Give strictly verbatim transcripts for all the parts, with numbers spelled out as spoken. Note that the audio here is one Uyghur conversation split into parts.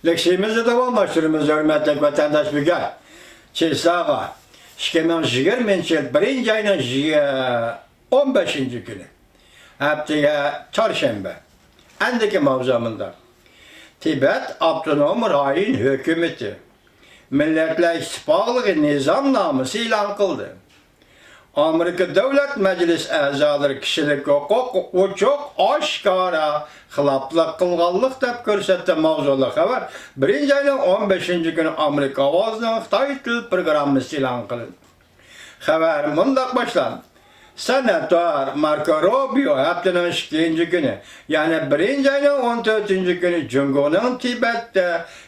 لېكسىيىمىزنى داۋاملاشتۇرىمىز، ھۆرمەتلىك ۋەتەنداش بۈگۈن چېسلاغا، ئىككى مىڭ يىگىرمىنچى يىل بىرىنچى ئاينىڭ يىگىرمە، ئون بەشىنچى كۈنى، ھەپتىگە چارشەنبە. ئەندىكى ماۋزۇ مۇنداق. تىبەت ئاپتونوم رايون ھۆكۈمىتى مىللەتلەر ئىتتىپاقلىقى نىزامنامىسى ئېلان قىلدى. ئامېرىكا دۆلەت مەجلىس ئەزالىرى كىشىلىك ھوقۇققا ئوچۇق، ئاشكارا خىلاپلىق قىلغانلىق دەپ كۆرسەتتى. ماۋزۇلۇق خەۋەر بىرىنچى ئاينىڭ ئون بەشىنچى كۈنى ئامېرىكا ئاۋازىنىڭ خىتاي تىل پروگراممىسىدا ئېلان قىلىندى. خەۋەر مۇنداق باشلاندى. سېناتور ماركو روبىيو ھەپتىنىڭ ئىككىنچى كۈنى، يەنى بىرىنچى ئاينىڭ ئون تۆتىنچى كۈنى جۇڭگونىڭ تىبەتتە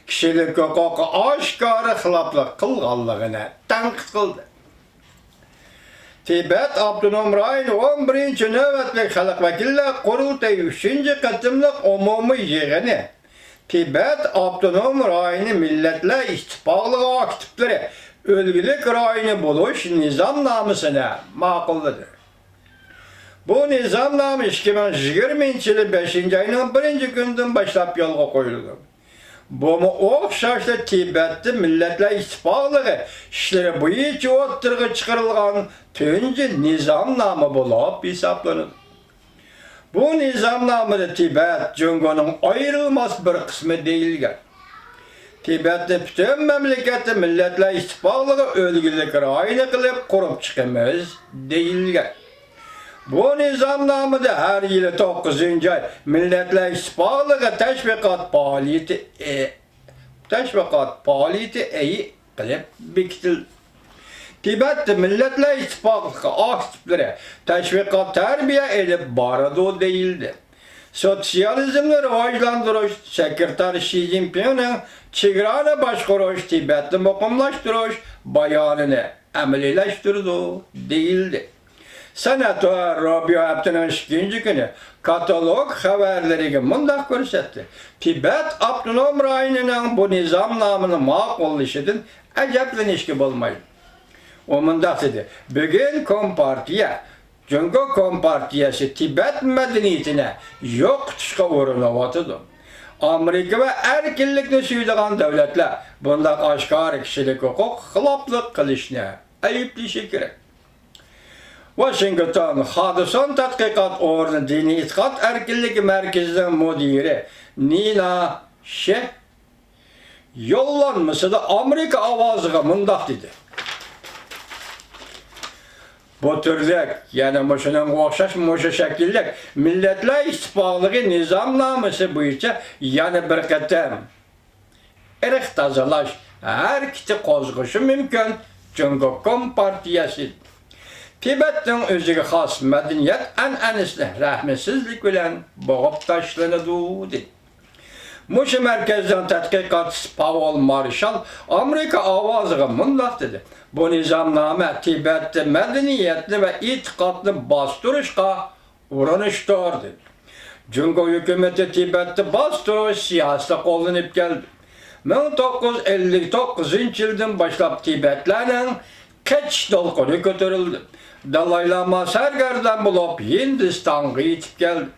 كىشىلىك ھوقۇققا ئاشكارا خىلاپلىق قىلغانلىقىنى تەنقىد قىلدى. تىبەت ئاپتونوم رايونى ئون بىرىنچى نۆۋەتلىك خەلق ۋەكىللەر قۇرۇلتىيى ئۈچىنچى قېتىملىق ئومۇمىي يىغىنى تىبەت ئاپتونوم رايونى مىللەتلەر ئىتتىپاقلىقى ئاكتىپلىرى ئۈلگىلىك رايونى بولۇش نىزامنامىسىنى ماقۇللىدى. بۇ نىزامنامە ئىككى مىڭ يىگىرمىنچى يىلى بەشىنچى ئاينىڭ بىرىنچى كۈنىدىن باشلاپ يولغا قويۇلىدۇ. بۇمۇ ئوخشاشلا تىبەتتە مىللەتلەر ئىتتىپاقلىقى ئىشلىرى بويىچە ئوتتۇرىغا چىقىرىلغان تۇنجى نىزامنامە بولۇپ ھېسابلىنىدۇ. بۇ نىزامنامىدە تىبەت جۇڭگونىڭ ئايرىلماس بىر قىسمى دېيىلگەن. تىبەتنى پۈتۈن مەملىكەتتە مىللەتلەر ئىتتىپاقلىقى ئۈلگىلىك رايونى قىلىپ قۇرۇپ چىقىمىز دېيىلگەن. بۇ نىزامنامىدە ھەر يىلى توققۇزىنچى ئاي مىللەتلەر ئىتتىپاقلىقى تەشۋىقات پائالىيىتى، ئى، تەشۋىقات پائالىيىتى ئېيى قىلىپ بېكىتىلدى. تىبەتتە مىللەتلەر ئىتتىپاقلىقى ئاكتىپلىرى تەشۋىقات تەربىيە ئېلىپ بارىدۇ دېيىلدى. سوتسىيالىزمنى راۋاجلاندۇرۇش سېكرېتارى شى جىنپىڭنىڭ چېگرانى باشقۇرۇش، تىبەتنى مۇقىملاشتۇرۇش بايانىنى ئەمەلىيلەشتۈرىدۇ دېيىلدى. سېناتور روبىيو ھەپتىنىڭ ئىككىنچى كۈنى كاتالوگ خەۋەرلىرىگە مۇنداق كۆرسەتتى: تىبەت ئاپتونوم رايونىنىڭ بۇ نىزامنامىنى ماقۇللىشىدىن ئەجەبلىنىشكە بولمايدۇ. ئۇ مۇنداق دېدى: بۈگۈن كومپارتىيە، جۇڭگو كومپارتىيەسى تىبەت مەدەنىيىتىنى يوقىتىشقا ئۇرۇنۇۋاتىدۇ. ئامېرىكا ۋە ئەركىنلىكنى سۆيىدىغان دۆلەتلەر بۇنداق ئاشكارا كىشىلىك ھوقۇق خىلاپلىق قىلىشنى ئەيىبلىشى كېرەك. ۋاشىنگتون، خادىسون تەتقىقات ئورنى دىنىي ئېتىقاد ئەركىنلىكى مەركىزىنىڭ مۇدىرى نىنا شېھ يوللانمىسىدا ئامېرىكا ئاۋازىغا مۇنداق دېدى: بۇ تۈرلۈك، يەنى مۇشۇنىڭغا ئوخشاش مۇشۇ شەكىللىك مىللەتلەر ئىتتىپاقلىقى نىزامنامىسى بويىچە يەنە بىر قېتىم ئىرق تازىلاش ھەرىكىتى قوزغىشى مۇمكىن. جۇڭگو كومپارتىيەسى تىبەتنىڭ ئۆزىگە خاس مەدەنىيەت ئەنئەنىسىنى رەھمىسىزلىك بىلەن بوغۇپ تاشلىنىدۇ، دېدى. مۇشۇ مەركەزنىڭ تەتقىقاتچىسى پاۋول مارشال ئامېرىكا ئاۋازىغا مۇنداق دېدى: بۇ نىزامنامە تىبەتتە مەدەنىيەتنى ۋە ئېتىقادنى باستۇرۇشقا ئۇرۇنۇشتۇر، دېدى. جۇڭگو ھۆكۈمىتى تىبەتتە باستۇرۇش سىياسىتى قوللىنىپ كەلدى. مىڭ توققۇز يۈز ئەللىك توققۇزىنچى يىلدىن باشلاپ تىبەتلەرنىڭ قېچىش دولقۇنى كۆتۈرۈلدى. دالاي لاما سەرگەردان بولۇپ ھىندىستانغا يېتىپ كەلدى.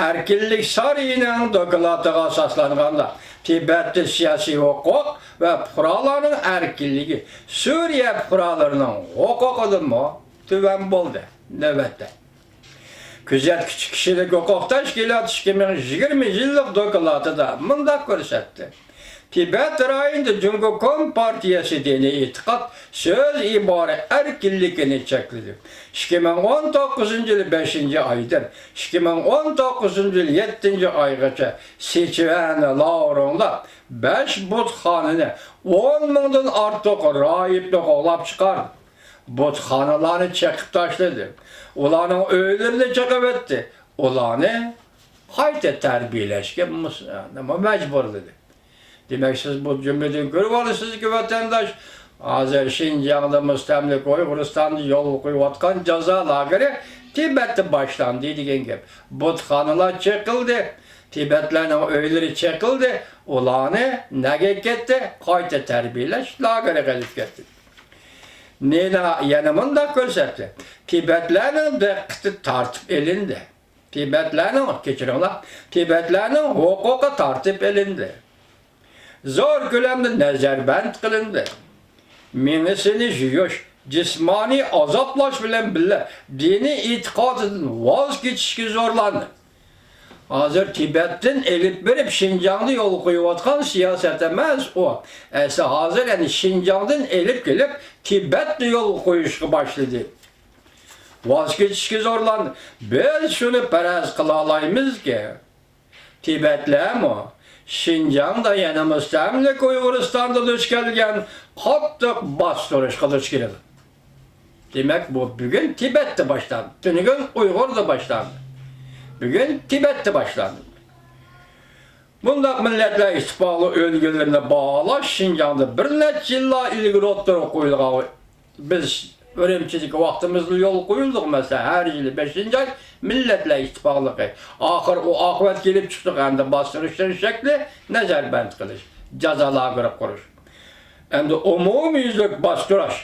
ئەركىنلىك سارىيىنىڭ دوكلاتىغا ئاساسلانغاندا، تىبەتتە سىياسىي ھوقۇق ۋە پۇقرالارنىڭ ئەركىنلىكى سۈرىيە پۇقرالىرىنىڭ ھوقۇقىدىنمۇ تۆۋەن بولدى. نۆۋەتتە، كۆزەتكۈچى كىشىلىك ھوقۇق تەشكىلاتى ئىككى مىڭ يىگىرمە يىللىق دوكلاتىدا مۇنداق كۆرسەتتى: تىبەت رايونىدا جۇڭگو كومپارتىيەسى دىنىي ئېتىقاد، سۆز ئىبارە ئەركىنلىكىنى چەكلىدى. ئىككى مىڭ ئون توققۇزىنچى يىل بەشىنچى ئايدىن ئىككى مىڭ ئون توققۇزىنچى يىل يەتتىنچى ئايغىچە سىچۈەن، لاۋرۇڭدا بەش بۇتخانىنى، ئون مىڭدىن ئارتۇق راھىبنى قوغلاپ چىقاردى. بۇتخانىلارنى چېقىپ تاشلىدى. ئۇلارنىڭ ئۆيلىرىنى چېقىۋەتتى. ئۇلارنى قايتا تەربىيەلەشكە مۇس-، نېمە، مەجبۇرلىدى. دېمەك، سىز بۇ جۈملىدىن كۆرۈۋالىسىزكى، ۋەتەنداش، ھازىر شىنجاڭدا، مۇستەملىكە ئۇيغۇرىستاندا يولغا قويۇۋاتقان جازا لاگېرى تىبەتتە باشلاندى دېگەن گەپ. بۇتخانىلار چېقىلدى، تىبەتلەرنىڭ ئۆيلىرى چېقىلدى، ئۇلارنى نەگە كەتتى؟ قايتا تەربىيەلەش لاگېرىغا ئېلىپ كەتتى. نىنا يەنە مۇنداق كۆرسەتتى: تىبەتلەرنىڭ دىققىتى تارتىپ ئېلىندى. تىبەتلەرنىڭ، كەچۈرۈڭلار، تىبەتلەرنىڭ ھوقۇقى تارتىپ ئېلىندى. زور كۆلەمدە نەزەربەند قىلىندى. مېڭىسىنى يۇيۇش، جىسمانىي ئازابلاش بىلەن بىللە دىنىي ئېتىقادىدىن ۋاز كېچىشكە زورلاندى. ھازىر تىبەتتىن ئېلىپ بېرىپ شىنجاڭدا يولغا قويۇۋاتقان سىياسەت ئەمەس ئۇ. ئەسلى ھازىر يەنى شىنجاڭدىن ئېلىپ كېلىپ تىبەتتە يولغا قويۇشقا باشلىدى. ۋاز كېچىشكە زورلاندى. بىز شۇنى پەرەز قىلالايمىزكى، تىبەتلەرمۇ شىنجاڭدا يەنە مۇستەملىكە ئۇيغۇرىستاندا دۇچ كەلگەن قاتتىق باستۇرۇشقا دۇچ كېلىدۇ. دېمەك، بۇ بۈگۈن تىبەتتە باشلاندى، تۈنۈگۈن ئۇيغۇردا باشلاندى. بۈگۈن تىبەتتە باشلاندى. بۇنداق مىللەتلەر ئىتتىپاقلىق ئۈلگىلىرىنى باھالاش شىنجاڭدا بىر نەچچە يىللار ئىلگىرى ئوتتۇرىغا قويۇلغان. بىز ئۈرۈمچىدىكى ۋاقتىمىزدا يولغا قويۇلدۇق، مەسىلەن، ھەر يىلى بەشىنچى ئاي مىللەتلەر ئىتتىپاقلىقى. ئاخىر ئۇ ئاقىۋەتكە كېلىپ چىقتۇق، ئەمدى باستۇرۇشنىڭ شەكلى نەزەربەند قىلىش، جازا لاگېرى قۇرۇش. ئەمدى ئومۇميۈزلۈك باستۇرۇش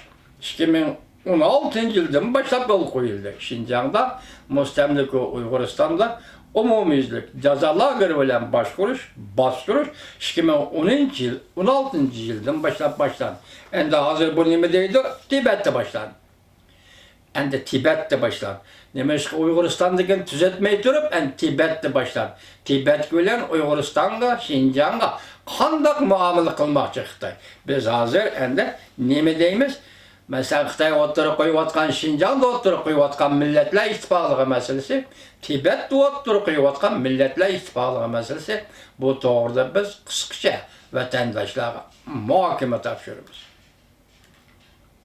ئىككى مىڭ ئون ئالتىنچى يىلدىن باشلاپ يولغا قويۇلدى. شىنجاڭدا، مۇستەملىكە ئۇيغۇرىستاندا ئومۇميۈزلۈك جازا لاگېرى بىلەن باشقۇرۇش، باستۇرۇش ئىككى مىڭ ئونىنچى يىل، ئون ئالتىنچى يىلدىن باشلاپ باشلاندى. ئەمدى ھازىر بۇ نېمە دەيدۇ؟ تىبەتتە باشلاندى. ئەمدى تىبەتتە باشلاندى. نېمىشقا ئۇيغۇرىستاندىكىنى تۈزەتمەي تۇرۇپ، ئەمدى تىبەتتە باشلاندى. تىبەت بىلەن ئۇيغۇرىستانغا، شىنجاڭغا قانداق مۇئامىلە قىلماقچى خىتاي؟ بىز ھازىر ئەمدى نېمە دەيمىز؟ مەسىلەن، خىتاي ئوتتۇرىغا قويۇۋاتقان، شىنجاڭدا ئوتتۇرىغا قويۇۋاتقان مىللەتلەر ئىتتىپاقلىقى مەسىلىسى، تىبەتتە ئوتتۇرىغا قويۇۋاتقان مىللەتلەر ئىتتىپاقلىقى مەسىلىسى، بۇ توغرىدا بىز قىسقىچە ۋەتەنداشلارغا مۇھاكىمە تاپشۇرىمىز.